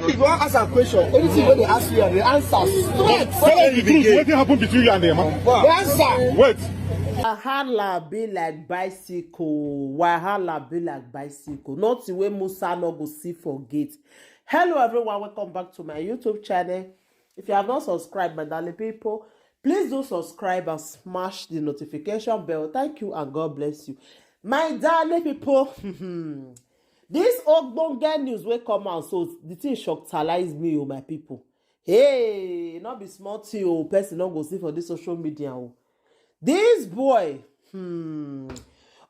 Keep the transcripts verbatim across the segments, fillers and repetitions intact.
If you wan ask am question, anything wey dey ask you, the answer straight. Tell us the truth. Wetin happen between you and the man? The answer. Wait. Wahala be like bicycle. Wahala be like bicycle. Nothing wey Musa no go see for gate. Hello everyone, welcome back to my YouTube channel. If you have not subscribed, my darling people, please do subscribe and smash the notification bell. Thank you and God bless you. My darling people, this ogbonge news wey come out, so the thing shockalize me, oh my people. Hey, no be small thing, oh, person no go see for this social media, oh. This boy, hmm,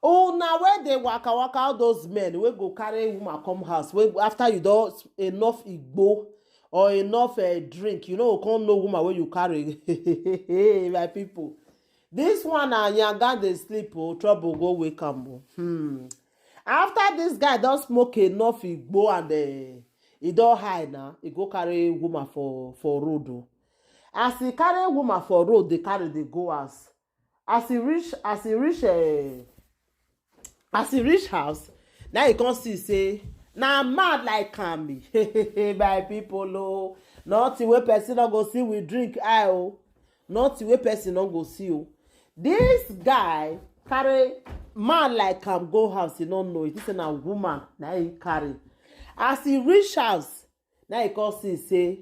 una wey dey waka waka, all those men wey go carry woman come house, wey after you don enough igbo or enough uh, drink, you no go come know woman wey you carry. My people, this one na yanga dey sleep, oh, trouble go wake am, oh. Hmm. After this guy don smoke enough igbo and uh, e don high na, e go carry woman for for road, oh. As e carry woman for road, dey carry dey go house. As e reach, as e reach, uh, as e reach house, now e come see say na man like am. My people, oh, nothing wey person no go see with drink eye, oh. Nothing wey person no go see, oh. This guy carry man like am go house, e no know. E think say na woman na he carry. As e reach house, now e come see say,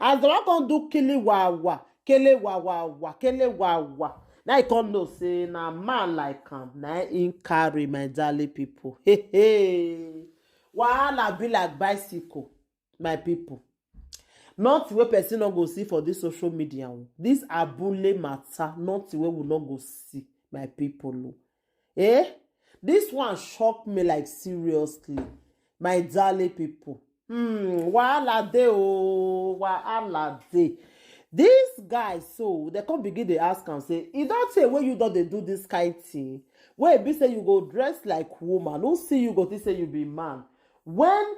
as the one come do kele wawa, kele wawa, kele wawa. Now e come know say na man like am na he carry, my darling people. Wahala be like bicycle, my people. Nothing wey person no go see for this social media, oh. This abule matter, nothing wey we no go see, my people, oh. Eh? This one shock me, like, seriously, my darling people. Hmm, wahala dey, oh, wahala dey. This guy, so they come begin dey ask am say, e don tey wey you don dey do this kind thing, wey e be say you go dress like woman, who see you go think say you be man. When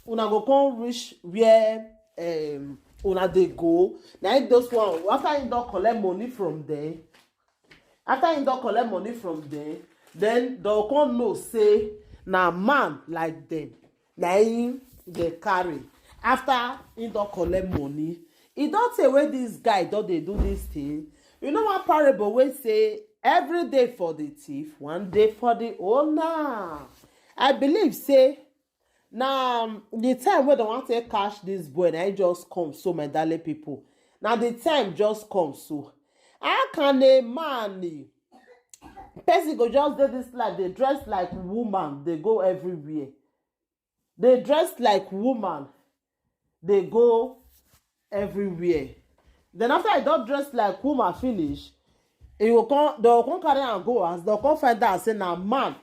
una go come reach where um, una dey go, na im those one, after im don collect money from them, after im don collect money from them, then dem come know say na man like them, na im dey carry. After im don collect money, e don tey wey this guy don dey do this thing. You know one parable wey say, every day for the thief, one day for the owner. I believe say na um, the time wey dem wan take catch this boy, na e just come so, my darling people. Na the time just come so. How can a man, eh, person go just dey this life, dey dress like woman, dey go everywhere, dey dress like woman, dey go everywhere. Then after e don dress like woman finish, e go come, dem go come carry am go house, dem go come find out say na man,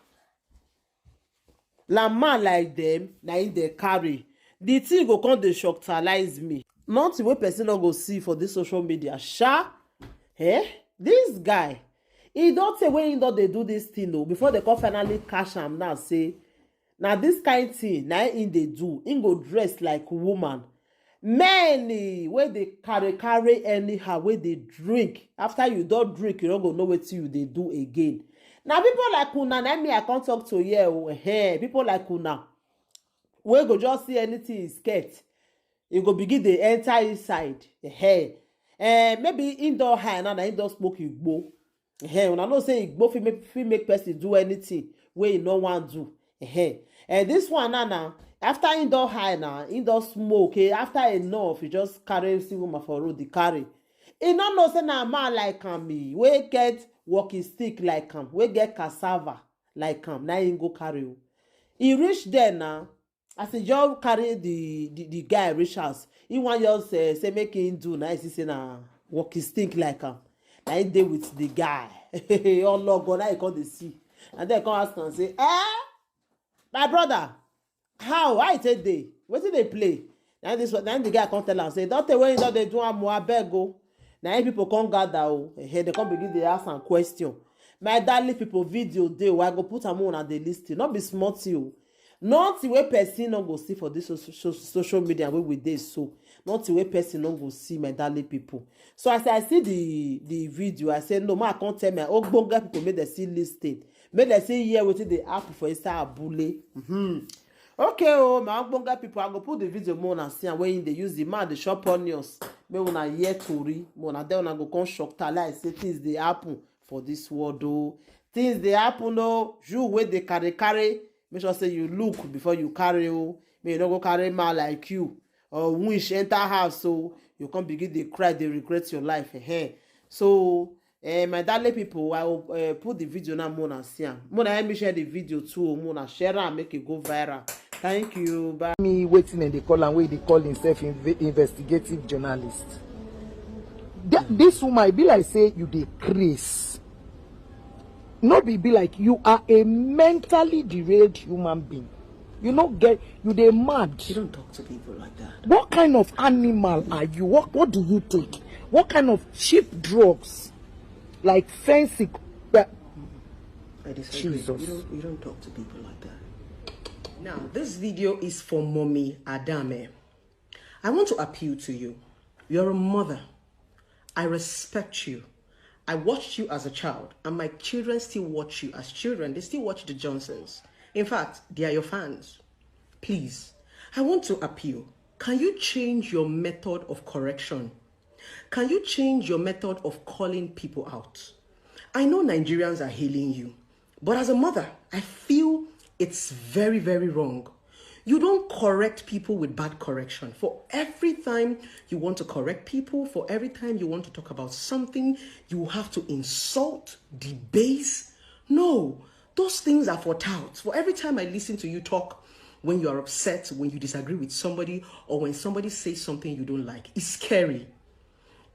na man like them, na im dey carry. The thing go come dey shockalize me. Nothing wey person no go see for this social media, sha. Eh? This guy, e don tey wey im don dey do this thing, oh, before dem come finally catch am now say na this kind thing na im dey do. Im go dress like woman. Men, eh, wey dey carry carry anyhow, wey dey drink. After you don drink, you no go know wetin you dey do again. Na people like una na me I come talk to here, oh, eh, people like una wey go just see anything in skirt, e go begin dey enter inside. Eh, eh, maybe im don high now, na im don smoke igbo. Eh, una know say igbo fit make, fit make person do anything wey e no wan do. Eh, and this one now, now, after im don high now, im don smoke, eh, after enough, e just carry see woman for road, dey carry. E no know say na man like am, eh, wey get walking stick like am, wey get cassava like am, na im go carry, oh. E reach there now, as e just carry the, the, the guy reach house, he wan just, eh, say make him do, na e see say na walking stick like am, na him dey with the guy. Ologo, na e come dey see. And then come ask am say, "Eh, my brother, how, how e take dey? Wetin dey play?" Na this one, na the guy come tell am say, "Don tey wey him don dey do am o, abeg o." Na him people come gather o. Eh, they come begin dey ask am question. My darling people, video dey o, I go put am, una dey listen. No be small thing o. Nothing wey person no go see for this so, so, social media wey we dey so. Nothing wey person no go see, my darling people. So as I see the, the video, I say, "No, ma, I come tell my ogbonge people make dem see listen. Make dem see hear wetin dey happen for inside abule." Mm-hmm. Okay, oh, my ogbonge people, I go put the video more and see am when they use the man, the shop onions. May una hear tori, more and then una go come shock tell like say things they happen for this world, oh. Things they happen, oh. You where they carry, carry. Make sure say you look before you carry, oh. May you not go carry man like you. Or wish enter house, so you come begin they cry, they regret your life. Eh. So, eh, my darling people, I will uh, put the video now, Mona see am. Mona, help me share the video too, oh, Mona. Share am, make it go viral. Thank you. Bye. Me waiting and they call and where they call himself inve- investigative journalist. Th- this woman, I be like say you dey craze. No be be like you are a mentally derailed human being. You no get, you dey mad. You don't talk to people like that. What kind of animal are you? What what do you take? What kind of cheap drugs? Like fancy. I disagree. Jesus. You don't, you don't talk to people like that. Now, this video is for Mommy Adame. I want to appeal to you. You're a mother. I respect you. I watched you as a child, and my children still watch you as children. They still watch the Johnsons. In fact, they are your fans. Please, I want to appeal. Can you change your method of correction? Can you change your method of calling people out? I know Nigerians are hailing you, but as a mother, I feel it's very, very wrong. You don't correct people with bad correction. For every time you want to correct people, for every time you want to talk about something, you have to insult, debase. No, those things are for touts. For every time I listen to you talk, when you are upset, when you disagree with somebody, or when somebody says something you don't like, it's scary.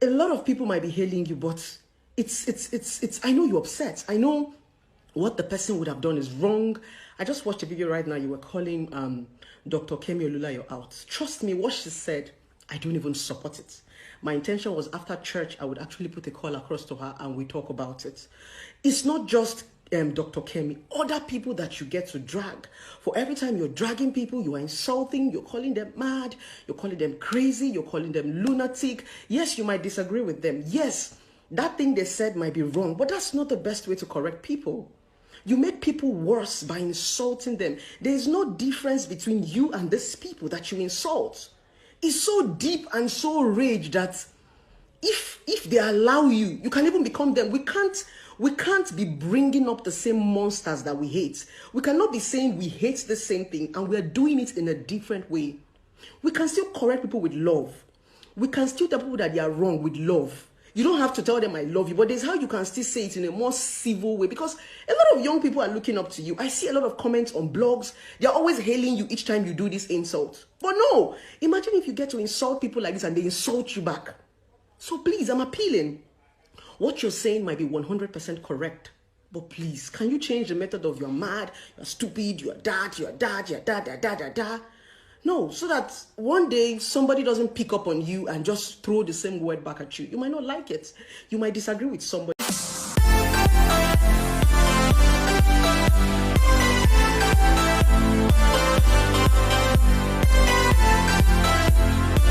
A lot of people might be hailing you, but it's it's it's it's I know you're upset. I know what the person would have done is wrong. I just watched a video right now. You were calling um, Dr. Kemi Olulayo out. Trust me, what she said, I don't even support it. My intention was after church, I would actually put a call across to her and we talk about it. It's not just um, Dr. Kemi, other people that you get to drag. For every time you're dragging people, you are insulting, you're calling them mad, you're calling them crazy, you're calling them lunatic. Yes, you might disagree with them. Yes, that thing they said might be wrong, but that's not the best way to correct people. You make people worse by insulting them. There is no difference between you and these people that you insult. It's so deep and so rage that if if they allow you, you can even become them. We can't we can't be bringing up the same monsters that we hate. We cannot be saying we hate the same thing and we are doing it in a different way. We can still correct people with love. We can still tell people that they are wrong with love. You don't have to tell them I love you, but there's how you can still say it in a more civil way because a lot of young people are looking up to you. I see a lot of comments on blogs. They're always hailing you each time you do this insult. But no, imagine if you get to insult people like this and they insult you back. So please, I'm appealing. What you're saying might be one hundred percent correct. But please, can you change the method of you're mad, you're stupid, you're that, you're that, you're that, that, that, that, that? No, so that one day somebody doesn't pick up on you and just throw the same word back at you. You might not like it. You might disagree with somebody.